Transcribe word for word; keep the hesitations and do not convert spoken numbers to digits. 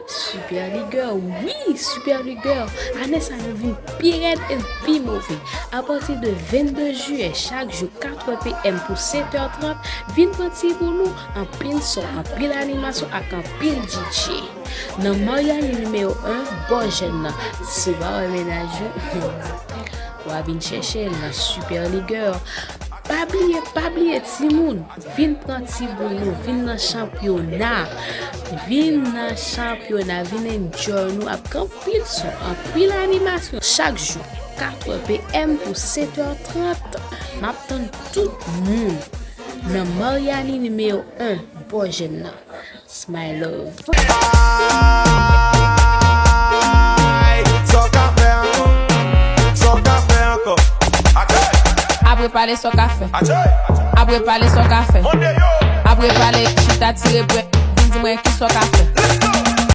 Super Leagueur, wi, Super Leagueur. Ane sa nou vin pi rèd e pi move. Apati de vennde jiyè, chak jou, katrè p m pou sèt è trant, vin pran ti boul ou, anpil son, anpil animasyon ak anpil D J. Nan Maryani nimewo en, bò jèn nan. Si w pa wè mennaj ou, w a vin chèche l nan Super Leagueur. Pa bliye, pa bliye, timoun. Vin pran ti boul nou, vin nan chanpyona. Vin nan chanpyona, vin enjoy nou ak anpil son, anpil animasyon. Chak jou, katrè p m pou sèt è trant, m ap tann tout moun nan Maryani nimewo en, bò jèn nan. It's my love. Ay, sa w ka fè ankò? Sa w ka fè ankò? Atè! Apre pale sa w ka fè. Atè! Apre pale sa w ka fè. Monte yo! Apre pale, chita tire brèt. Vin di mwen ki sa w ka fè.